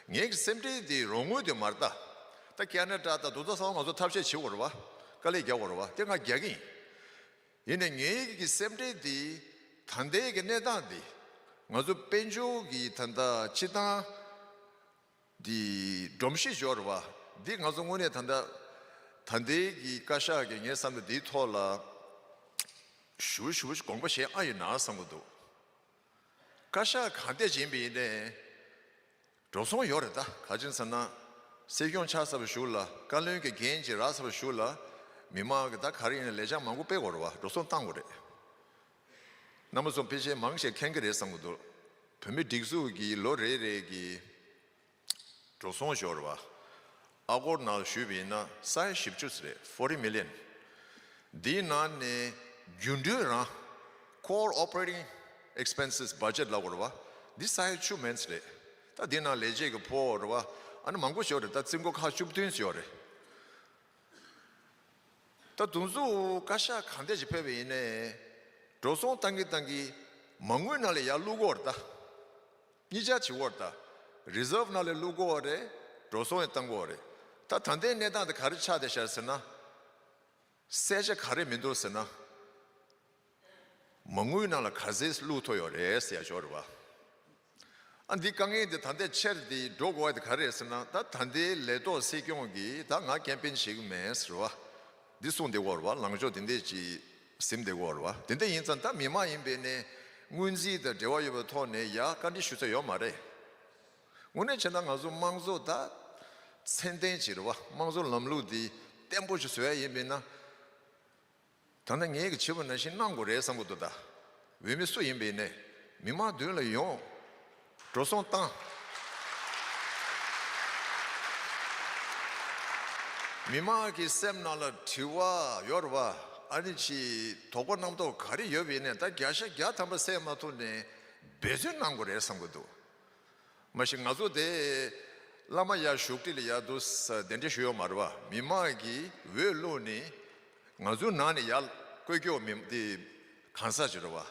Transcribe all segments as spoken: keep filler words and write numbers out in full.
ངའི་གི་སེམས་ཁྲལ་དེ་རོགས་དངུལ་དེ་མ་རེད་ད། ད་ཁེ་ན་ཌ་དང་དེ་ཚོ་ཚང་མ་ང་ཚོ་ཐབས་ཤེས་བྱེད་དགོས་རེད་བ། དཀའ་ལས་རྒྱག་དགོས་རེད་བ། དེ་ང་རྒྱག་གི་ཡིན། ཡིན་ནའི་ངའི་གི་སེམས་ཁྲལ་དེ་ད་ལྟའི་གི་གནས་སྟངས་དེ་ང་ཚོ་དཔལ་འབྱོར་གི་ད་ལྟ་སྤྱི་བཏང་འདི་སྒྲོམ་གཞི་འབྱོར་བ་འདི་ང་ཚོ་དངོས་གནས་ད་ལྟ་ད་ལྟའི་གི་བཀའ་ཤག་གི་ངའི་བསམ་བློ་འདིའི་ཐོག་ལ་ཞུ་ཞུ་དགོངས་པ་བཞེས་ཨ་ཡོད་ན་བསམ་གི་འདུག། བཀའ་ཤག་གང་ལྟར་ཡིན་པ་ཡིན་ནའི་འགྲོ་སོང་ཡོད་རེད་ད། ག་ཅི་ཟེར་ན་སྲིད་སྐྱོང་ཆགས་ཚར་བའི་གཞུག་ལ་བཀའ་བློན་གྱི་འགན་ཅིག་རག་ཚར་བའི་གཞུག་ལ་མི་མང་གི་ད་ག་རེ་ཡིན་ན་ལས་འཆར་མང་པོ་སྤེལ་དགོས་རེད་བ། འགྲོ་སོང་བཏང་དགོས་རེད། རྣམ་པ་ཚོ་ཕལ་ཆེར་མང་ཆེ་མཁྱེན་གྱི་རེད་བསམ་གྱི་འདུག། བོད་མིའི་སྒྲིག་འཛུགས་ཀྱི་ལོ་རེ་རེ་གི་འགྲོ་སོང་ཞོར་བ། ཨ་སྒོར་ནང་ཞུས་པ་ཡིན་ན་ས་ཡ་བཞི་བཅུ་ཙམ་རེད། forty million། འདིའི་ནང་ནས་རྒྱུན་སྤྲོད་རང་core operating expenses budget ལབ་དགོས་རེད་བ། འདི་ས་ཡ་བཅུ་མན་ཙམ་རེད། ད་འདི་ནང་ལས་བྱེད་ཀྱི་ཕོགས་རེད་བ། ཨ་ནི་མང་པོ་ཞིག་ཡོད་རེད། ད་རྩིས་འགོ་ཁག་བཅུ་བདུན་ཙམ་ཡོད་རེད། ད་དུང་ཚོ་བཀའ་ཤག་གང་ལྟར་ཅིག་ཕེབས་པ་ཡིན་ནའི་འགྲོ་སོང་བཏང་གི་བཏང་གི་མ་དངུལ་ནང་ལ་ཡར་བླུག་དགོས་རེད་ད། གཉིས་ཆ་བྱེད་དགོས་རེད་ད། རི་ཛརབ་ནང་ལ་བླུག་དགོས་རེད། འགྲོ་སོང་ཡང་བཏང་དགོས་རེད། ད་ད་ལྟའི་གནས་སྟངས་དེ་ག་རེ་ཆགས་བསྡད་ཤག་ཟེར་ན། གསལ་ཆ་ག་རེ་མི་འདུག་ཟེར་ན། མ་དངུལ་ནང་ལ་ག་ཚོད་བླུགས་ཐུབ་ཡོད་རེད་ཟེར་ཡ་ཞོར་རེད་བ། ཨ་འདི་དཀའ་ངལ་འདི་ད་ལྟའི་ཆེར་འདི་འགྲོ་དགོས་པ་དེ་ག་རེ་རེད་ཟེར་ན། ད་ད་ལྟའི་ལས་ཐོག་སྲིད་སྐྱོང་གིས་ད་ང་ཀེམ་པེན་བྱེད་ཀྱི་མེད་ཟེར་བ། འདི་གསུངས་བསྡད་ཡོད་རེད་བ། ལངས་ཕྱོགས་དེ་འདྲས་ཅིག་ཟིན་བསྡད་ཡོད་རེད་བ། དེ་འདྲ་ཡིན་ཙང་ད་མི་མང་ཡིན་པའི་ནས་སྔོན་རྩིས་དང་འབྲེལ་བ་ཡོད་པའི་ཐོག་ནས་ཡར་བཀའ་འདྲི་ཞུ་ས་ཡོད་མ་རེད། དངོས་གནས་བྱས་ན་ང་ཚོ་དམངས་གཙོ་ད་ཚད་ལྡན་ཅིག་རེད་བ། དམངས་གཙོ་ལམ་ལུགས་འདི་བརྟན་པོ་ཞིག་བཟོ་ཡ་ཡིན་པས་ན། ད་ལྟ་ངས་ཀྱི་བྱས་པ་ནང་བཞིན་གནང་དགོས་རེད་བསམ་གྱི་འདུག་ད། འོས་མི་སུ་ཡིན་པའི་ནས་མི་མང་མདུན་ལ་ཡོང་། འགྲོ་སོང་བཏང་། མི་མང་གི་སེམས་ནང་ལ་དྲི་བ་ཡོད་རེད་བ། ཨ་ནི་ཅི་དོགས་པ་རྣམ་རྟོག་ག་རེ་ཡོད་པའི་ནས་ད་བརྒྱ་ཆ་བརྒྱ་ཐམ་པ་སེལ་མ་ཐུབ་ནས་འབད་བརྩོན་གནང་དགོས་རེད་བསམ་གྱི་འདུག། མ་གཞི་ང་ཚོ་དེ་བླ་མ་ཡར་བཞུགས་ཁྲི་ལ་ཡར་འདུག་ས་གདན་འདྲེན་ཞུ་ཡོད་མ་རེད་བ། མི་མང་གིས་འོས་བླུགས་ནས་ང་ཚོའི་ནང་ནས་ཡར་བསྐོ་རྒྱུ་མི་དེ་གང་ཟག་ཅིག་རེད་བ།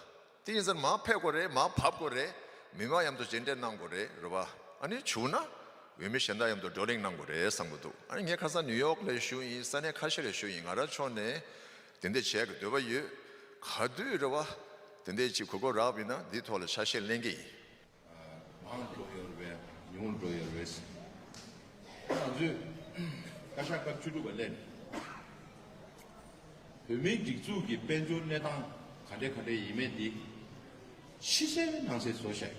དེ་ཡིན་ཙང་མར་ཕེབས་དགོས་རེད། མར་བབས་དགོས་རེད། མི་མང་མཉམ་དུ་མཇལ་འཕྲད་གནང་དགོས་རེད། རེད་བ། ཨ་ནི་བྱུང་ན་འོས་མི་གཞན་དག་མཉམ་དུ་བགྲོ་གླེང་གནང་དགོས་རེད་བསམ་གྱི་འདུག། ཨ་ནི་ངས་ཁ་སང་ནིའུ་ཡོག་ལ་བཞུགས་ཡིན། ས་གནས་ཁ་ཤས་ལ་བཞུགས་ཡིན། ང་རང་ཕྱོགས་ནས་དེ་འདྲས་བྱས་ཀྱི་འདོད་པ་ཡོད། ག་དུས་རེད་བ། དེ་འདྲས་ཅིག་གོ་སྐབས་རག་པ་ཡིན་ན་འདིའི་ཐོག་ལ་ཆ་ཤས་ལེན་གྱི་ཡིན། མང་འགྲོ་ཡོད་རེད་པས། ཉུང་འགྲོ་ཡོད་རེད། ང་ཚོས་བཀའ་ཤག་སྐབས་བཅུ་དྲུག་པ་སླེབས་ནས་བོད་མིའི་སྒྲིག་འཛུགས་ཀྱི་དཔལ་འབྱོར་གནས་སྟངས་ག་འདྲ་ག་འདྲ་ཡིན་མིན་འདི་ཕྱི་གསལ་ནང་གསལ་བཟོ་བཞག་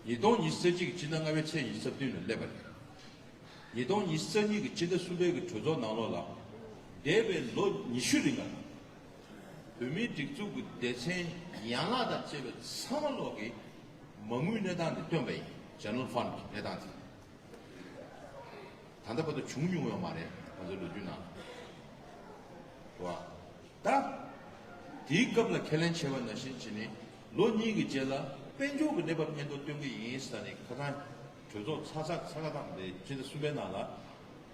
ཡོད། ཉིས་སྟོང་ཉི་ཤུ་རྩ་གཅིག་གི་སྤྱི་ཟླ་ལྔ་པའི་ཚེས་ཉི་ཤུ་རྩ་བདུན་ལ་སླེབས་པ་རེད། ཉིས་སྟོང་ཉི་ཤུ་རྩ་གཉིས་ཀྱི་སྤྱི་ཟླ་གསུམ་པའི་གི་གྲོས་ཚོགས་ནང་ལོགས་ལ་འདས་པའི་ལོ་ཉི་ཤུ་རིང་ལ་བོད་མིའི་སྒྲིག་འཛུགས་ཀྱི་སྡེ་ཚན་ཡན་ལག་དང་བཅས་པའི་ཚང་མ་ལོག་གི་མ་དངུལ་གནས་སྟངས་དེ་སྟོན་པ་ཡིན། General Fund གི་གནས་སྟངས་དེ། ད་ལྟ་བར་དུ་བྱུང་མྱོང་ཡོད་མ་རེད། ང་ཚོའི་ལོ་རྒྱུས་ནང་ལ། རེད་བ། ད། དེའི་སྐབས་ལ་ཁས་ལེན་བྱས་པ་ནང་བཞིན་བྱས་ནས་ལོ་གཉིས་ཀྱི་རྗེས་ལ་དཔལ་འབྱོར་གྱི་གནས་བབ་སྙན་ཐོ་སྟོན་གྱི་ཡིན་ཟེར་ནས་ཁ་སང་གྲོས་ཚོགས་ཚ་ཚ་ཚ་ཁ་བཏང་སྟེ་ཕྱི་ཟླ་གསུམ་པའི་ནང་ལ་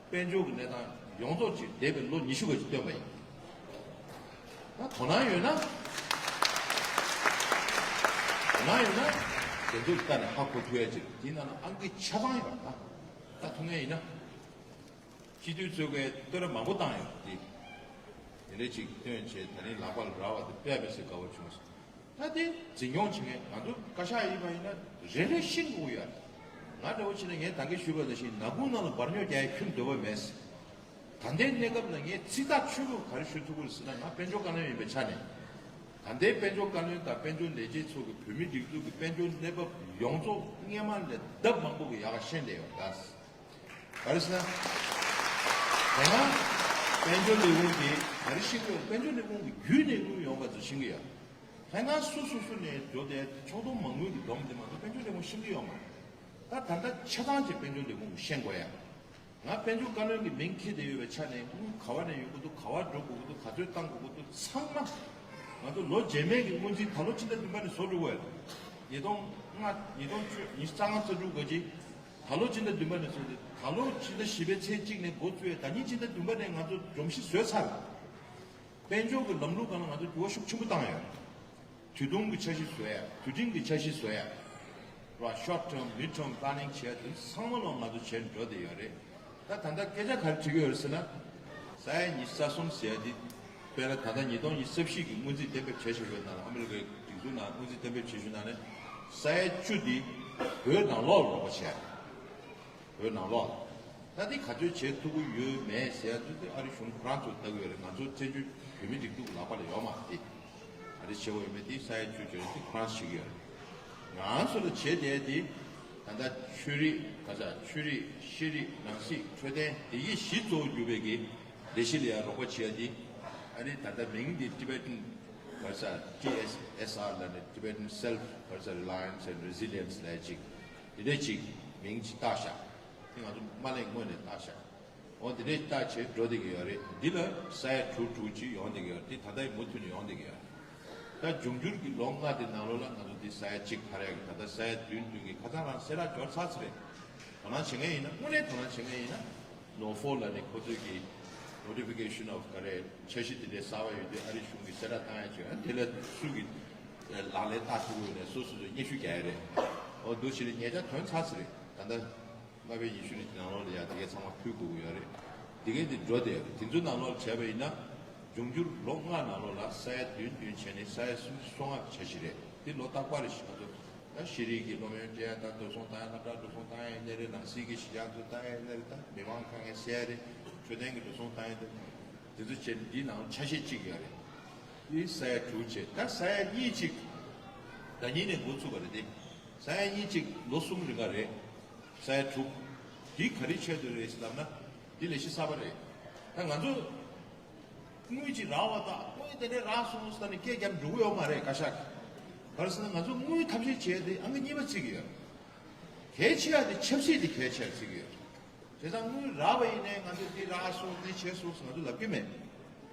དཔལ་འབྱོར་གྱི་གནས་སྟངས་ཡོངས་རྫོགས་ཅིག་འདས་པའི་ལོ་ཉི་ཤུ་ག་ཅིག་སྟོན་པ་ཡིན། ད་དོ་སྣང་ཡོད་ན། དོ་སྣང་ཡོད་ན། དེ་ཚོ་ལྟ་ནས་ཧ་གོ་ཐུབ་ཡ་ཅིག་དེའི་ནང་ལ་ཨང་ཀི་ཆ་ཚང་ཡོད་པ་ད་ལྟ་མཐོང་མཁན་ཡིན་ན། སྤྱི་འཐུས་ཚོས་ཀྱི་བསྟོད་ར་མང་པོ་བཏང་ཡོད་དེ། དེ་འདྲ་ཅིག་བཏོན་བྱས་ད་རིང་ལག་པ་ལ་རག་པ་དེ་དཔེ་མི་སྲིད་དགའ་པོ་བྱུང་སོང་། ད་དེ་འཛིན་སྐྱོང་བྱེད་མཁན་ང་ཚོ་བཀའ་ཤག་ཡིན་པ་ཡིན་ན་རེ་རེ་ཤེས་དགོས་ཡོད། ང་འདྲ་བོ་བྱས་ན་ངས་ད་གིན་ཞུས་པ་ནང་བཞིན་ནག་ཁུང་ནང་ལ་འབར་ཉོ་རྒྱག་ཡའི་ཁྱོན་འདོད་པ་མེད། ད་ལྟའི་གནས་སྐབས་ལ་ངས་ཚིག་ཐག་ཆོད་པོ་ག་རེ་ཞུ་ཐུབ་ཀྱི་རེད་ཟེར་ན། ང་དཔལ་འབྱོར་བཀའ་བློན་ཡིན་པའི་ཆ་ནས། ད་ལྟའི་དཔལ་འབྱོར་བཀའ་བློན་དང་དཔལ་འབྱོར་ལས་བྱེད་ཚོ་གིས་བོད་མིའི་སྒྲིག་འཛུགས་ཀྱི་དཔལ་འབྱོར་གནས་བབ་ཡོངས་རྫོགས་སྔོན་མ་ལས་ལྡབ་མང་པོ་གི་ཡག་ག་ཤེས་བསྡད་ཡོད་ད། ག་རེ་ཟེར་ན། དེ་སྔ་དཔལ་འབྱོར་ལས་ཁུངས་ཀྱིས་ག་རེ་ཤེས་ཀྱི་ཡོད། དཔལ་འབྱོར་ལས་ཁུངས་ཀྱི་བརྒྱུད་ནས་དངུལ་ཡོང་བ་ཚོ་ཤེས་ཀྱི་ཡོད། དེ་སྔ་སུ་སུ་སུ་ནས་འགྲོ་དེ་ཕྱོགས་གཏོགས་མ་དངུལ་གྱི་སྡོམ་དེ་མ་གཏོགས་དཔལ་འབྱོར་ལས་ཁུངས་ཤེས་ཀྱི་ཡོད་མ་རེད། ད་ད་ལྟ་ཆ་ཚང་ཅིག་དཔལ་འབྱོར་ལས་ཁུངས་ཀྱིས་ཤེས་དགོས་ཡ། ང་དཔལ་འབྱོར་བཀའ་བློན་གྱི་མིང་འཁྱེར་བསྡད་ཡོད་པའི་ཆ་ནས་དངུལ་ག་བ་ནས་ཡོང་གི་འདུག། ག་བ་འགྲོ་དགོས་ཀྱི་འདུག། ག་ཚོད་བཏང་དགོས་ཀྱི་འདུག། ཚང་མ་ང་ཚོ་ལོ་རྗེས་མའི་གི་སྔོན་རྩིས་ད་ལོ་ཕྱི་ཟླ་བདུན་པ་ནས་བཟོ་འགྲོ་དགོས་ཡོད། ཉིས་སྟོང་ལྔ། ཉིས་སྟོང་བཅུ། ཉི་ཤུ་རྩ་ལྔ་རྩ་དྲུག་ག་ཅིག། ད་ལོ་ཕྱི་ཟླ་བདུན་པ་ནས་བཟོས་ཏེ། ད་ལོ་ཕྱི་ཟླ་བཞི་པའི་ཚེས་གཅིག་ནས་འགོ་བཙུགས་ཡས། ད་ཉིན་ཕྱི་ཟླ་བདུན་པ་ནས་ང་ཚོ་སྒྲོམ་གཞི་བཟོས་ཚར། དཔལ་འབྱོར་གྱི་ལམ་ལུགས་སྒང་ལ་ང་ཚོ་འགྱུར་བ་ཤུགས་ཆེན་པོ་བཏང་ཡོད། དུས་ཐུང་གི་འཆར་གཞི་བཟོ་ཡ། དུས་འབྲིང་གི་འཆར་གཞི་བཟོ་ཡ། ར། short term, mid term planning བྱས་དེ་ཚང་མ་ལོག་ང་ཚོ་བྱས་འགྲོ་བསྡད་ཡོད་རེད། ད་ད་ལྟ་སྐད་ཆ་ག་རེ་དྲི་གི་ཡོད་རེད་ཟེར་ན། ས་ཡ་ཉི་ཤུ་རྩ་གསུམ་ཟེར་ཡ་དེ་དཔེར་ན་ད་ལྟ་ཉིས་སྟོང་ཉི་ཤུ་རྩ་བཞི་གི་སྔོན་རྩིས་གཏན་འབེབས་བྱས་བཞག་པའི་ནང་ལ། ཨ་མི་རི་ཀའི་སྒྲིག་འཛུགས་ནང་སྔོན་རྩིས་གཏན་འབེབས་བྱས་བཞག་ནང་ནས་ས་ཡ་བཅུ་དེ་བོད་ནང་ལོགས་ལ་རོགས་པ་བྱས། བོད་ནང་ལོགས་ལ། ད་དེ་ག་ཚོད་བྱེད་ཐུབ་ཀྱི་ཡོད་མེད་ཟེར་ཡ་དེ་ཨ་རི་གཞུང་ཁོ་རང་ཚོ་ལྟ་གི་ཡོད་རེད། ང་ཚོ་བཙན་བྱོལ་བོད་མི་སྒྲིག་འཛུགས་ལག་པ་ལ་ཡོད་མ་རེད། དེ་ག་རེ་བྱེད་དགོས་ཡོད་མེད་དེ་ས་ཡ་བཅུ་བྱས་དེ་ཁོ་རང་ཚོ་བྱེད་ཀྱི་ཡོད་རེད། ང་ཚོ་ལ་བྱེད་བསྡད་དེ་ད་ལྟ་ཆོས་རིག་ག་ས་ཆོས་རིག་ཤེས་རིག་ནང་སྲིད་འཕྲོད་བསྟེན་དེ་གི་བཞི་གཙོ་བོ་གྱུར་པའི་གི་ལས་གཞི་ལ་ཡང་རོགས་པ་བྱེད་ཡ་དེ། ཨ་ནི་ད་ལྟ་མིང་དེ་Tibetan་ག་ས་T S S R་ལ་ནི་Tibetan Self་ག་ས་Reliance and Resilience་ལ་ཅིག་དེ་འདྲ་ཅིག་མིང་ཅིག་བཏགས་ཤག་དེ་ང་ཚོ་མ་ལེན་སྔོན་ནས་བཏགས་ཤག་འོ་དེ་འདྲས་བཏགས་བྱས་འགྲོ་བསྡད་ཀྱི་ཡོད་རེད། འདི་ལ་ས་ཡ་དྲུག་དྲུག་ཅིག་ཡོང་བསྡད་ཀྱི་ཡོད་རེད། འདི་ད་ལྟ་མུ་མཐུད་ནས་ཡོང་བསྡད་ཀྱི་ཡོད་རེད། ད་འབྱུང་འགྱུར་གྱི་ལོ་ལྔ་དེ་ནང་ལོགས་ལ་ང་ཚོ་འདི་ས་ཡ་གཅིག་འཕར་ཡག་གི་ད་ལྟ་ས་ཡ་བདུན་བདུན་གྱི་ཁ་སང་རང་གསལ་བསྒྲགས་འབྱོར་ཚར་ཚར་རེད། དོ་སྣང་བྱེད་མཁན་ཡིན་ན་དངོས་གནས་དོ་སྣང་བྱེད་མཁན་ཡིན་ན་ནོ་ཧྥོ་ལ་ནི་ཁོ་ཚོས་ཀྱི་notification of་ག་རེ་འཆར་གཞི་དེ་འདྲའི་གསར་པ་ཡོད་དུས་ཨ་རི་གཞུང་གིས་གསལ་བསྒྲགས་བཏང་ཡག་བྱོས་དེ་ལ་སུ་གི་ལག་ལེན་བསྟར་ཐུབ་ཀྱི་ཡོད་ནས་སོ་སོ་ཚོས་སྙན་ཞུ་རྒྱག་ཡག་རེད། འོ་འདུག་བྱས་ནས་ཉེ་ཆར་ཐོན་ཚར་ཚར་རེད། ད་ལྟ་ལྔ་པའི་ཉི་ཤུ་རེ་ནང་ལོགས་ལ་ཡ་དེ་གའི་ཚང་མ་ཕུལ་དགོས་ཀྱི་ཡོད་རེད། དེ་གའི་དེ་འགྲོ་བསྡད་ཡོད་རེད། དེ་ཚོའི་ནང་ལོགས་ལ་བྱས་པ་ཡིན་ན་འབྱུང་འགྱུར་ལོ་ལྔ་ནང་ལོགས་ལ་ས་ཡ་བདུན་བདུན་བྱས་ནས་ས་ཡ་སུམ་ཅུ་སོ་ལྔ་གི་འཆར་གཞི་རེད། དེ་ལོ་རྟག་པར་རེ་བཞིན་ང་ཚོ་ད་ཤེས་རིག་གི་སློབ་ཡོན་སྤྲད་ཡ་དང་འགྲོ་སོང་བཏང་ཡ་སློབ་གྲྭ་འགྲོ་སོང་བཏང་ཡ་ཡིན་ནའི་རེད། ནང་སྲིད་ཀྱི་གཞི་རྒྱ་མཚོ་བཏང་ཡ་ཡིན་ནའི་རེད། ད་མི་མང་དཀའ་ངལ་སེལ་ཡ་རེད། འཕྲོད་བསྟེན་གྱི་འགྲོ་སོང་བཏང་ཡ་རེད། དེ་ཚོ་བྱས་ནས་འདིའི་ནང་ལ་ཆ་ཤས་གཅིག་ཡོད་རེད། དེ་ས་ཡ་དྲུག་བྱས། ད་ས་ཡ་གཉིས་གཅིག་ཟླ་གཉིས་ནས་འགོ་ཚུགས་པ་རེད་དེ། ས་ཡ་གཉིས་གཅིག་ལོ་གསུམ་རིང་ག་རེད། ས་ཡ་དྲུག་འདི་ག་རེ་ཆེད་དུ་རེད་ཟེར་ལབ་ན། འདི་ལས་གཞི་གསར་པ་རེད། ད་ང་ཚོ་དངུལ་གཅིག་རག་པ་དང་དངུལ་དེ་འདྲས་རག་སོང་ཟེར་ནས་སྐད་རྒྱབ་འགྲོ་གི་ཡོད་མ་རེད། བཀའ་ཤག་གིས་ག་རེ་ཟེར་ན་ང་ཚོ་དངུལ་ཐབས་ཤེས་བྱས་ཏེ་ཨང་ཀི་གཉིས་པ་བརྩི་གི་ཡོད། གལ་ཆེ་བ་དེ་ཆབ་སྲིད་དེ་གལ་ཆེ་བར་བརྩི་གི་ཡོད། བྱས་ཙང་དངུལ་རག་པ་ཡིན་ནའི་ང་ཚོས་འདི་རག་སོང་འདི་བྱས་སོང་ཟེར་ང་ཚོ་ལབ་ཀྱི་མེད།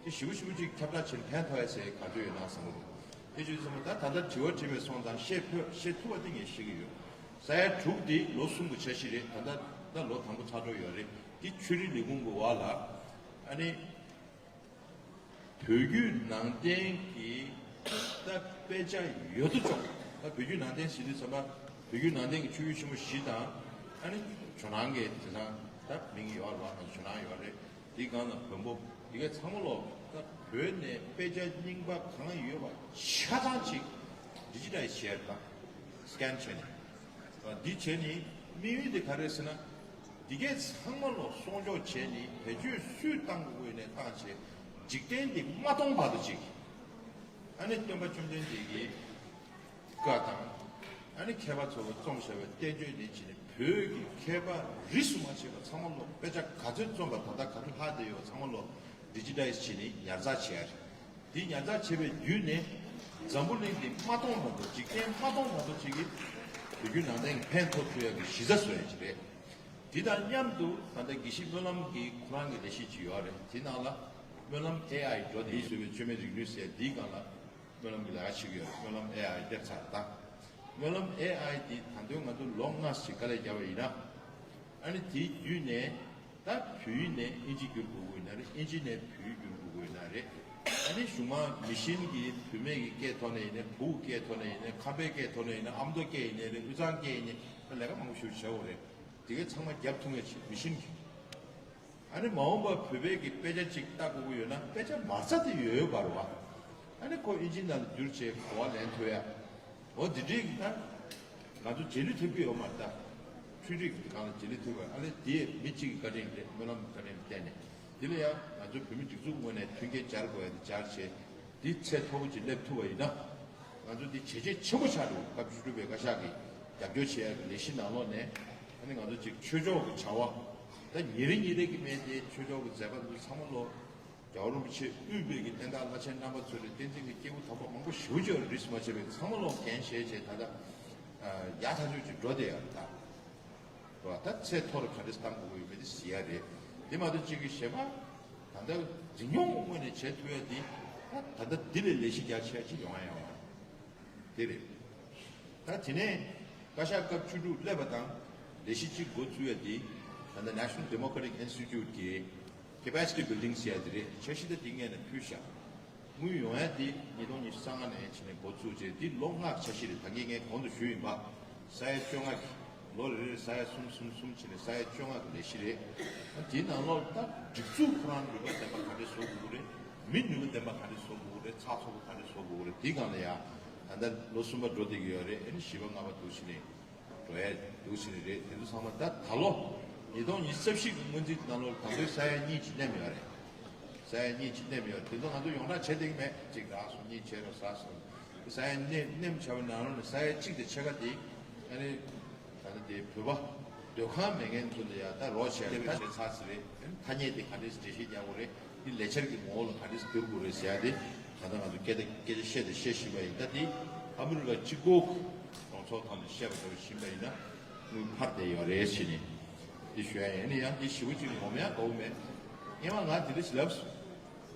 དེ་ཞིབ་པོ་ཞིབ་པོ་ཅིག་ཁྱབ་བསྒྲགས་བྱས་ནས་ཕན་ཐོགས་ཡ་ཟེར་ག་ཚོད་ཡོད་ན་བསམ་གི་འདུག་དེ་བྱས་ཙང་ད་ད་ལྟ་དྲི་བ་དྲིས་པའི་སོང་ཙང་བཤད་ཕོད་བཤད་ཐུབ་པ་དེ་ངས་ཤེས་ཀྱི་ཡོད། ས་ཡ་དྲུག་འདི་ལོ་གསུམ་གྱི་འཆར་གཞི་རེད། ད་ལྟ་ད་ལོ་དང་པོ་ཚར་འགྲོ་ཡོད་རེད། འདི་ཆོས་རིག་ལས་ཁུངས་ཀྱི་འོག་ལ་ཨ་ནི། བོད་བརྒྱུད་ནང་བསྟན་གྱི་ད་དཔེ་ཆ་ཡོད་དོ་ཅོག་ད་བོད་བརྒྱུད་ནང་བསྟན་ཟེར་དུས་ཙམ་པ་བོད་བརྒྱུད་ནང་བསྟན་གྱི་ཆོས་བརྒྱུད་ཆེན་པོ་བཞི་དང་། ཨ་ནི་ཇོ་ནང་གི་དེང་སང་ད་མིང་ཡོད་རེད་བ། ཇོ་ནང་ཡོད་རེད། དེའི་སྒང་ལ་བོན་པོ་དེ་གའི་ཚང་མ་ལོག་ད་བོད་ནས་དཔེ་ཆ་རྙིང་པ་གང་ཡོད་པ་ཆ་ཚང་ཅིག་ཌི་ཇི་ཊའི་ཛི་བྱས་རེད། ད་སི་ཀེན་བྱས་ནས་འདི་བྱས་ནས་དམིགས་ཡུལ་དེ་ག་རེ་ཟེར་ན། འདི་གས་ཚང་མ་ལོ་སྲུང་སྐྱོབ་བྱས་ནས་བེད་སྤྱོད་སུས་བཏང་དགོས་ནས་བཏང་བྱས་འཇིག་རྟེན་འདི་མ་སྟོང་བར་དུ་ཅིག་ཨ་ནི་སྟོན་པ་བཅོམ་ལྡན་འདས་ཀྱི་བཀའ་དང་། ཨ་ནི་མཁས་པ་ཚོ་གིས་རྩོམ་བྱས་པའི་བསྟན་བཅོས་འདི་བྱས་ནས་བོད་ཀྱི་མཁས་པ་རིས་སུ་མ་ཆད་པ་ཚང་མ་ལོ་དཔེ་ཆ་ག་ཚོད་རྩོམ་པ་ད་ལྟ་ག་རེ་ལྷག་བསྡད་ཡོད་ཚང་མ་ལོ་ཌི་ཇི་ཊའི་ཛི་བྱས་ནས་ཉར་ཚགས་བྱས་ཡ་རེད། དེ་ཉར་ཚགས་བྱས་པའི་བརྒྱུད་ནས་འཛམ་བུ་གླིང་འདི་མ་སྟོང་བར་དུ་འཇིག་རྟེན་མ་སྟོང་བར་དུ་ཅིག་གིས་བོད་བརྒྱུད་ནང་བསྟན་གྱི་ཕན་ཐོགས་ཐུབ་ཡག་གི་གཞི་རྩ་བཟོ་ཡག་ཅིག་རེད། དེ་དང་མཉམ་དུ་ད་ལྟ་དགེ་བཤེས་སྨོན་ལམ་གྱི་ཁོ་རང་གི་ལས་གཞི་ཅིག་ཡོད་རེད། དེ་ནང་ལ་སྨོན་ལམ་ཨེ་ཨའི་འགྲོ་དེ་བཟོས་པའི་བཅོས་མའི་རིག་ནུས་ཟེར་འདིའི་སྒང་ལ་སྨོན་ལམ་གྱི་ལས་ཀ་བྱེད་ཀྱི་ཡོད་རེད། སྨོན་ལམ་ཨེ་ཨའི་སླེབས་ཚར་ད། སྨོན་ལམ་ཨེ་ཨའི་འདི་ད་དུང་ང་ཚོ་ལོ་ལྔ་ཞིག་དཀའ་ལས་བརྒྱབ་པ་ཡིན་ན། ཨ་ནི་དེའི་བརྒྱུད་ནས་ད་བོད་ཡིག་ནས་ཨིན་ཇི་བསྒྱུར་དགོས་ཀྱི་ཡོད་ན་རེད། ཨིན་ཇི་ནས་བོད་ཡིག་བསྒྱུར་དགོས་ཀྱི་ཡོད་ན་རེད། ཨ་ནི་གཞུག་མ་མི་ཤིན་གྱིས་བུད་མེད་ཀྱི་སྐད་ཐོག་ནས་ཡིན་ནའི་བུ་གི་སྐད་ཐོག་ནས་ཡིན་ནའི་ཁམས་པའི་སྐད་ཐོག་ནས་ཡིན་ནའི་ཨ་མདོ་སྐད་ཡིན་ནའི་རེད། དབུས་གཙང་སྐད་ཡིན་ནའི་ད་ལས་ཀ་མང་པོ་ཞིག་བྱེད་དགོས་རེད། དེ་གའི་ཚང་མ་རྒྱབ་ཐུབ་མཁན་ཞིག་མི་ཤིན་གྱིས། ཨ་ནི་མ་འོངས་པར་བོད་པའི་གི་དཔེ་ཆ་གཅིག་ལྟ་དགོས་ཀྱི་ཡོད་ན་དཔེ་ཆ་མ་རྩ་དེ་ཡོད་ཡོད་པ་རེད་བ། ཨ་ནི་ཁོ་ཨིན་ཇིའི་ནང་ལ་བསྒྱུར་བྱས་གོ་བ་ལེན་ཐུབ་ཡ། འོ་དེ་འདྲའི་གི་ད། ང་ཚོ་རྗེས་ལུས་ཐེབས་ཀྱི་ཡོད་མ་རེད་ད། འཕྲུལ་རིག་གི་སྒང་ལ་རྗེས་ལུས་ཐེབས་དགོས། ཨ་ནི་དེ་མི་གཅིག་གི་བཀའ་དྲིན་རེད། སྨོན་ལམ་གྱི་བཀའ་དྲིན་བརྟེན་ནས། དེ་ལ་ཡང་ང་ཚོ་བོད་མི་སྒྲིག་འཛུགས་ངོས་ནས་མཐུན་རྐྱེན་སྦྱར་དགོས་ཡ་དེ་སྦྱར་བྱས། འདི་ཚད་མཐོ་པོ་ཅིག་སླེབས་ཐུབ་པ་ཡིན་ན། ང་ཚོ་འདི་བྱས་རྗེས་ཆེན་པོ་ཆགས་འགྲོ། སྐབས་བཅུ་དྲུག་པའི་བཀའ་ཤག་གིས་རྒྱབ་སྐྱོར་བྱེད་ཡག་གི་ལས་གཞི་ནང་ལོགས་ནས། ཨ་ནི་ང་ཚོ་ཅིག་ཆོས་ཕྱོགས་ཀྱི་བྱ་བ། ད་ཉིན་རེ་ཉིན་རེ་གི་མེད་དེ་ཆོས་ཕྱོགས་ཀྱི་མཛད་པ་འདི་ཚང་མ་ལོ། རྒྱལ་བ་རིན་པོ་ཆེ་དབུས་པའི་གི་བསྟན་བདག་བླ་ཆེན་རྣམ་པ་ཚོ་རེད། བསྟན་འཛིན་གྱི་སྐྱེས་བུ་དམ་པ་མང་པོ་ཞེ་པོ་ཅིག་རིས་སུ་མ་ཆད་པའི་ཚང་མ་ལོ་འགན་བཞེས་བྱས་ད་ལྟ་ཡག་ཐག་ཆོད་ཅིག་འགྲོ་བསྡད་ཡག་རེད་ད། རེད་བ། ད་ཚད་མཐོ་རུ་ག་འདྲས་བཏང་དགོས་ཀྱི་ཡོད་མེད་དེ་གཟིགས་ཡ་རེད། དེ་མ་གཏོགས་གཅིག་གི་གཞན་པ་ད་ལྟ་འཛིན་སྐྱོང་ངོས་ནས་བྱེད་ཐུབ་ཡ་དེ་ད་ད་ལྟ་འདི་ལས་ལས་གཞི་རྒྱ་ཆེ་ཅིག་ཡོང་ཡ་ཡོང་བ་དེ་རེད། ད་དེ་ནས་བཀའ་ཤག་སྐབས་བཅུ་དྲུག་སླེབས་པ་དང་ལས་གཞི་གཅིག་འགོ་བཙུགས་ཡ་དེ་ད་ལྟ་National Democratic Institute་གི་capacity building་ཟེར་ཡ་དེ་རེད། འཆར་གཞི་ད་དེ་སྔོན་ནས་ཕུལ་ཤག་དངུལ་ཡོང་ཡ་དེ་ཉིས་སྟོང་ཉི་ཤུ་རྩ་ལྔ་ནས་བྱས་ནས་འགོ་བཙུགས་རྗེས་འདི་ལོ་ལྔ་འཆར་གཞི་རེད། ད་གིན་ངས་གོང་དུ་ཞུས་ཡིན་པ། ས་ཡ་བཅོ་ལྔ་གི་ལོ་རེ་རེར་ས་ཡ་གསུམ་གསུམ་གསུམ་བྱས་ནས་ས་ཡ་བཅོ་ལྔ་གི་ལས་གཞི་རེད། དེའི་ནང་ལོགས་ད་སྒྲིག་འཛུགས་ཁོ་རང་ནུས་པ་ལྡན་པ་ག་འདྲས་བཟོ་དགོས་ཀྱི་རེད། མི་ནུས་པ་ལྡན་པ་ག་འདྲས་བཟོ་དགོས་ཀྱི་རེད། ཚགས་ཚུད་པོ་ག་འདྲས་བཟོ་དགོས་ཀྱི་རེད། དེའི་སྒང་ལ་ཡང་ད་ལྟ་ལོ་གསུམ་པ་འགྲོ་བསྡད་ཀྱི་ཡོད་རེད། ཨ་ནི་བཞི་པ་ལྔ་པ་འདུག་བྱས་ནས་འགྲོ་ཡ་འདུག་བྱས་ནས་རེད། དེ་ཚོ་ཚང་མ་ད་ད་ལོ་ཉིས་སྟོང་ཉི་ཤུ་རྩ་བཞི་གི་སྔོན་རྩིས་ནང་ལོགས་དང་པོའི་ས་ཡ་གཉིས་ཅིག་གནས་མེད་རེད། ས་ཡ་གཉིས་ཅིག་གནས་མེད་རེད། དེ་ཚོ་ང་ཚོ་ཡོངས་གྲགས་བྱས་བསྡད་ཀྱི་མེད། གཅིག་རག་སོང་། གཉིས་བྱས་རོགས་ཟ་སོང་། ས་ཡ་གནས་གནས་བྱ་བའི་ནང་ལོགས་ནས་ས་ཡ་གཅིག་དང་ཕྱེད་ཀ་དེ། ཨ་ནི་ད་ལྟ་དེ་བོད་པ་སྡོད་ཁང་མེད་མཁན་ཚོ་ལ་ཡ་ད་རོགས་བྱས་ནས་ད་བྱས་ཚར་ཟིན་རེད། ཨ་ནི་ཐ་སྙད་དེ་ག་འདྲས་འགྲེལ་བཤད་རྒྱག་དགོས་རེད། འདི་ལས་འཆར་གྱི་ངོ་བོ་ལ་ག་འདྲས་བསྒྱུར་དགོས་རེད་ཟེར་ཡ་དེ་ད་ལྟ་ང་ཚོ་སྐད་ཆ་སྐད་ཆ་བཤད་དང་བཤད་བཞིན་པ་ཡིན། ད་དེ་ཨ་མི་རི་ཀ་གཅིག་པོ་གི་གྲོས་ཚོགས་ཐོག་ནས་བཤད་པ་ལྟ་བུ་ཡིན་པ་ཡིན་ན་དངུལ་འཕར་བསྡད་ཡོད་རེད་ཟེར་ནས་དེ་ཞུ་ཡ་ཡིན། ཨ་ནི་ཡང་དེ་ཞེ་པོ་ཅིག་ངོམ་ཡ་དགའ་བོ་མེད། སྔོན་མ་ང་དེ་འདྲ་ཞིག་ལབ་སོང་།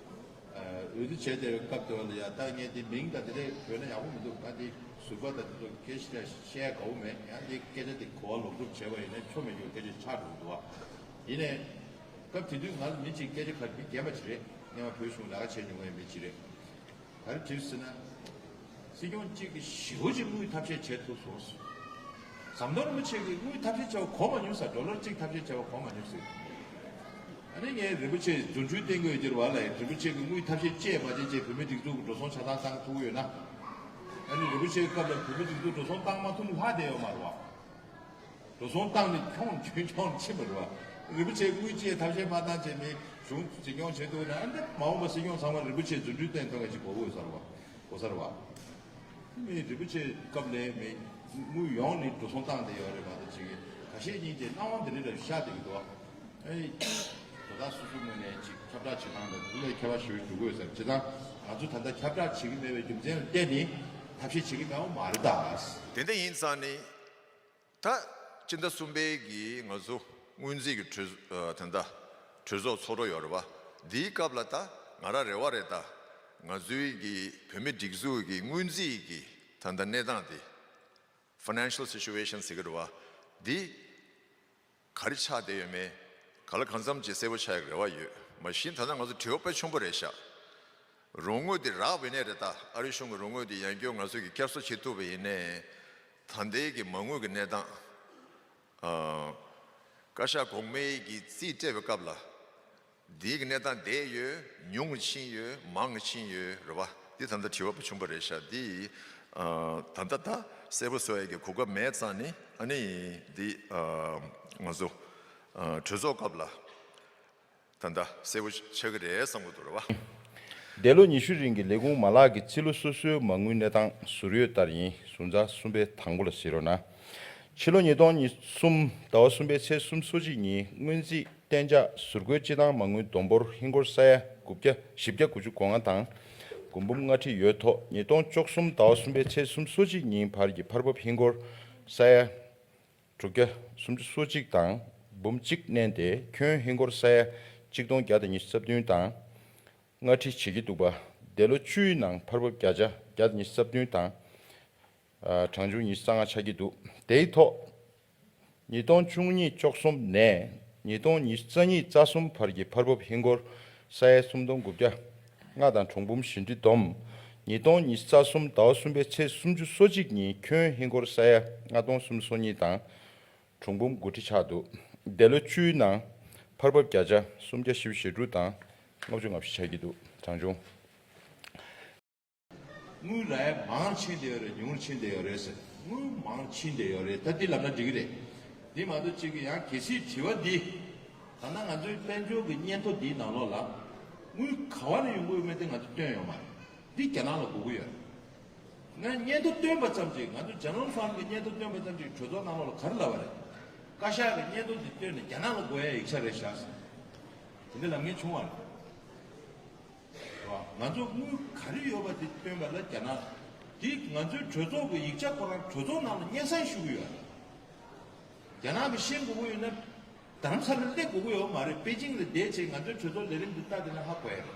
འོས་བསྡུ་བྱས་བསྡད་པའི་སྐབས་དེ་བ་ལ་ཡ་ད་ངས་དེ་མིང་དང་དེ་འདྲས་བོས་ན་ཡག་པོ་མི་འདུག་ང་དེ་ཟུར་པ་དང་དེ་ཚོ་སྐད་ཆ་བཤད་ཡ་དགའ་བོ་མེད། ཡང་དེ་སྐད་ཆ་དེ་གོ་བ་ལོག་སྒྲུབ་བྱས་པ་ཡིན་ན་ཆོ་མེད་རྒྱུ་སྐད་ཆ་ཆགས་འགྲོ་གི་འདུག་བ། ཡིན་ནའི་སྐབས་དེ་དུས་ང་ལ་མི་གཅིག་སྐད་ཆ་ག་མི་རྒན་པ་ཅིག་རེད། སྔོན་མ་བོད་གཞུང་ལས་ཀ་བྱས་མྱོང་བའི་མི་གཅིག་རེད། ག་རེ་དྲིས་ཟེར་ན། སྲིད་སྐྱོང་གཅིག་གིས་ཞེ་པོ་ཅིག་དངུལ་ཐབས་ཤེས་བྱེད་ཐུབ་སོང་། ཟམ་གདོང་རིན་པོ་ཆེ་གིས་དངུལ་ཐབས་ཤེས་བྱས་པ་གོ་མ་མྱོང་ཟེར། ཌོ་ལར་གཅིག་ཐབས་ཤེས་བྱས་པ་གོ་མ་མྱོང་ཟེར། ཨ་ནི་ངས་རིན་པོ་ཆེ་རྫུ་འཕྲུལ་བསྟན་དགོས་ཡོད་ཀྱི་རེད་བ་ལ། རིན་པོ་ཆེ་གིས་དངུལ་ཐབས་ཤེས་བཅས་མ་བྱས་བྱས་བོད་མི་སྒྲིག་འཛུགས་ཀྱི་འགྲོ་སོང་ཆ་ཚང་བཏང་ཐུབ་ཀྱི་ཡོད་ན། ཨ་ནི་རིན་པོ་ཆེའི་སྐབས་ལ་བོད་མི་སྒྲིག་འཛུགས་འགྲོ་སོང་བཏང་མ་ཐུབ་ལྷག་བསྡད་ཡོད་མ་རེད་བ། འགྲོ་སོང་བཏང་ནས་ཁྱོང་ཁྱོང་ཁྱོང་ཕྱིན་པ་རེད་བ། རིན་པོ་ཆེ་དངུལ་ཅིག་ཐབས་ཤེས་མ་བཏང་བྱས་མི་གཞུང་འཛིན་སྐྱོང་བྱེད་ཐུབ་ན། ཨ་ནི་མ་འོངས་པ་སྲིད་སྐྱོང་ཚང་མ་རིན་པོ་ཆེ་རྫུ་འཕྲུལ་བསྟན་ཐོག་ངེས་ཅིག་གོ་དགོས་ས་རེད་བ། གོ་ས་རེད་བ། མི་རིན་པོ་ཆེ་སྐབས་ལས་མི་དངུལ་ཡོང་ནི་འགྲོ་སོང་བཏང་བསྡད་ཡོད་རེད་མ་གཏོགས་ཅིག་ཁ་ཤས་གཉིས་ཀྱིས་སྣང་བ་འདི་འདྲ་ཤར་བསྡད་ཀྱི་འདུག་ཨ། ཨེ། དོ་བདག་སོ་སོའི་ངོས་ནས་ཅིག་ཁྱབ་བསྒྲགས་བྱེད་སྟངས་དང་འདི་ལས་ཁྱད་པར་ཞེ་པོ་འགྲོ་གི་ཡོད་ས་རེད། བྱས་ཙང་ང་ཚོ་ད་ལྟ་ཁྱབ་བསྒྲགས་བྱེད་ཀྱི་མེད་པའི་རྒྱུ་མཚན་ལ་བརྟེན་ནས་ཐབས་ཤེས་བྱེད་ཀྱི་མེད་པ་མ་རེད་ད། དེ་འདྲ་ཡིན་ཙང་ནི། ད་སྤྱི་ཟླ་གསུམ་པའི་གི་ང་ཚོ་སྔོན་རྩིས་ཀྱི་གྲོས་ཨ་ད་ལྟ་གྲོས་ཚོགས་ཚོགས་འདུ་ཡོད་རེད་བ། འདིའི་སྐབས་ལ་ད་ང་རང་རེ་བ་རེད་ད། ང་ཚོའི་གི་བོད་མི་སྒྲིག་འཛུགས་ཀྱི་སྔོན་རྩིས་ཀྱི་ད་ལྟ་གནས་སྟངས་དེ། ཕའི་ནན་ཤལ་སི་ཅུ་ཨེ་ཤན་ཟེར་གི་རེད་བ། འདི་ག་རེ་ཆགས་བསྡད་ཡོད་མེད། ག་ལ་གང་འཚམ་ཅིག་གསལ་པོ་ཆགས་ཡག་རེ་བ་ཡོད། མ་གཞི་ད་ལྟ་ང་ཚོ་དྲི་བ་དཔེ་ཆེན་པོ་རེད་ཤག་རོགས་དངུལ་འདི་རག་པ་ཡིན་ནའི་རེད་ད། ཨ་རི་གཞུང་གི་རོགས་དངུལ་འདི་ཡང་བསྐྱར་ང་ཚོས་ཀྱི་བསྐྱར་གསོ་བྱེད་ཐུབ་པ་ཡིན་ནའི། ད་ལྟའི་གི་མ་དངུལ་གྱི་གནས་སྟངས། ཨ། བཀའ་ཤག་གོང་མའི་གི་རྩིས་སྤྲད་པའི་སྐབས་ལ། འདིའི་གི་གནས་སྟངས་བསྡད་ཡོད། ཉུང་ཕྱིན་ཡོད། མང་ཕྱིན་ཡོད་རེད་བ། འདི་ད་ལྟ་དྲི་བ་དཔེ་ཆེན་པོ་རེད་ཤག་འདི། ཨ། ད་ལྟ་ད་གསལ་པོ་བཟོ་ཡག་གི་གོ་སྐབས་མེད་ཙང་ནི་ཨ་ནི་འདི། ཨ། ང་ཚོ། ཨ། གྲོས་ཚོགས་སྐབས་ལ། ད་ལྟ་གསལ་པོ་ཆགས་ཀྱི་རེད་བསམ་གྱི་འདུག་རེད་བ། འདས་ལོ་ཉི་ཤུ་རིང་གི་ལས་ཁུངས་མ་ལག་གི་རྩིས་ལོ་སོ་སོའི་མ་དངུལ་གནས་སྟངས་ཟུར་ཡོད་ལྟར་ཡིན། ཟུར་འཛར་གསུམ་པའི་དང་པོ་ལ་གཟིགས་རོགས་གནང་། ཕྱི་ལོ་ཉིས་སྟོང་ཉི་ཤུ་གསུམ་ཟླ་བ་གསུམ་པའི་ཚེས་སུམ་ཅུ་སོ་གཅིག་ཉིན་སྔོན་རྩིས་གཏན་འཇགས་ཟུར་བཀོད་སྤྱི་བཏང་མ་དངུལ་བསྡོམས་འབོར་ཧིན་སྒོར་ས་ཡ་དགུ་བརྒྱ་བཞི་བརྒྱ་དགུ་བཅུ་གོ་ལྔ་དང་། དགུ་འབུམ་ལྔ་ཁྲི་ཡོད་ཐོག་ཉིས་སྟོང་བཅུ་གསུམ་ཟླ་བ་གསུམ་པའི་ཚེས་སུམ་ཅུ་སོ་གཅིག་ཉིན་བར་གྱི་འཕར་འབབ་ཧིན་སྒོར་ས་ཡ། དྲུག་བརྒྱ་སུམ་ཅུ་སོ་གཅིག་དང་འབུམ་གཅིག་བསྣན་ཏེ་ཁྱོན་ཧིན་སྒོར་ས་ཡ་གཅིག་སྟོང་བརྒྱ་དང་ཉི་ཤུ་རྩ་བདུན་དང་ལྔ་ཁྲི་བྱེད་ཀྱི་འདུག་པ། འདས་ལོ་བཅུའི་ནང་འཕར་འབབ་བརྒྱ་ཆ་བརྒྱ་དང་ཉི་ཤུ་རྩ་བདུན་དང་། ཨ། གྲངས་ཆུང་ཉི་ཤུ་རྩ་ལྔ་ཆགས་ཀྱི་འདུག་དེའི་ཐོག་ཉིས་སྟོང་བཅུ་གཉིས་བཅུ་གསུམ་ནས་ཉིས་སྟོང་ཉི་ཤུ་རྩ་གཉིས་རྩ་གསུམ་བར་གྱི་འཕར་འབབ་ཧིན་སྒོར་ས་ཡ་སུམ་སྟོང་དགུ་བརྒྱ་ལྔ་དང་གྲངས་འབུམ་བཞི་ཁྲི་བསྡོམས། ཉིས་སྟོང་ཉི་ཤུ་རྩ་གསུམ་ཟླ་བ་གསུམ་པའི་ཚེས་སུམ་ཅུ་སོ་གཅིག་ཉིན་ཁྱོན་ཧིན་སྒོར་ས་ཡ་ལྔ་སྟོང་སུམ་ཅུ་སོ་གཉིས་དང་གྲངས་འབུམ་དགུ་ཁྲི་ཆགས་འདུག་འདས་ལོ་བཅུའི་ནང་འཕར་འབབ་བརྒྱ་ཆ་སུམ་བརྒྱ་བཞི་བཅུ་ཞེ་དྲུག་དང་ལྔ་བཅུ་ང་བཞི་ཆགས་ཀྱི་འདུག་གྲངས་ཆུང་། དངུལ་རག་ཡ་མང་ཕྱིན་བསྡད་ཡོད་རེད། ཉུང་ཕྱིན་བསྡད་ཡོད་རེད་ཟེར། དངུལ་མང་ཕྱིན་བསྡད་ཡོད་རེད། ད་འདི་ལབ་ན་འགྲིག་གི་རེད། འདི་མ་གཏོགས་གཅིག་གི་ཡང་གལ་སྲིད་དྲི་བ་འདི། ད་ལྟ་ང་ཚོའི་དཔལ་འབྱོར་གྱི་སྙན་ཐོ་འདིའི་ནང་ལོགས་ལ། དངུལ་ག་བ་ནས་ཡོང་གི་ཡོད་མེད་དེ་ང་ཚོ་བཏོན་ཡོད་མ་རེད། འདི་རྒྱ་ནག་ལ་དགོས་ཀྱི་ཡོད་རེད། ང་སྙན་ཐོ་བཏོན་པ་ཙམ་གྱིས། ང་ཚོ་General Fund གི་སྙན་ཐོ་བཏོན་པ་ཙམ་གྱིས་གྲོས་ཚོགས་ནང་ལོགས་ལ་ག་རེ་ལབ་པ་རེད། བཀའ་ཤག་གི་སྙན་ཐོ་འདི་བཏོན་ནས་རྒྱ་ནག་ལ་དགོས་ཡ་ཡིག་ཆ་རེད་བཞག་ཟེར། དེ་འདྲ་ལབ་མཁན་བྱུང་བ་རེད། ང་ཚོ་དངུལ་ག་རེ་ཡོད་པ་དེ་བཏོན་པ་ལ་རྒྱ་ནག་དེ་ང་ཚོའི་གྲོས་ཚོགས་ཀྱི་ཡིག་ཆ་ཁོ་རང་གྲོས་ཚོགས་ནང་ལ་སྙན་སེང་ཞུ་གི་ཡོད་རེད། རྒྱ་ནག་གིས་ཤེས་དགོས་ཀྱི་ཡོད་ན་རྡ་རམ་ས་ལར་སླེབས་དགོས་ཀྱི་ཡོད་མ་རེད། པེ་ཅིང་ལ་བསྡད་བྱས་ང་ཚོའི་གྲོས་ཚོགས་ལས་རིམ་འདི་ལྟ་བསྡད་ན་ཧ་གོ་ཡ་རེད།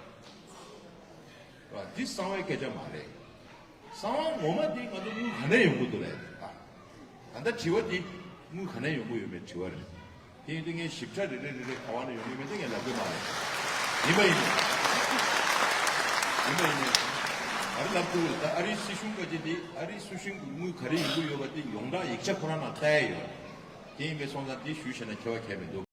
འདི་གསང་བའི་སྐད་ཆ་མ་རེད། གསང་བ་ངོ་མ་འདི་ང་ཚོ་དངུལ་ག་ནས་ཡོང་གི་འདུག་ལབ་ཡ་རེད། ད་ལྟ་དྲི་བ་འདི་དངུལ་ག་ནས་ཡོང་གི་ཡོད་མེད་དྲི་བ་རེད། དེ་ཡིན་དུས་ངས་ཞིབ་ཕྲ་རེ་རེ་རེ་རེ་ག་བ་ནས་ཡོང་གི་མེད་དེ་ངས་ལབ་ཀྱི་མ་རེད། ཡིན་པ་ཡིན་ནས། ཡིན་པ་ཡིན་ནས། ག་རེ་ལབ་ཐུབ་ད་ཨ་རིའི་སྲིད་གཞུང་པ་ཅིག་འདི་ཨ་རིའི་སྲིད་གཞུང་གི་དངུལ་ག་རེ་ཡོང་གི་ཡོད་པ་དེ་ཡོངས་གྲགས་ཡིག་ཆ་ཁོ་རང་ནང་བལྟ་ཡ་ཡོད། དེ་ཡིན་པའི་སོང་ཙང་དེ་ཞུས་བྱས་ན་ཁྱད་པར་གང་ཡང་མི་འདུག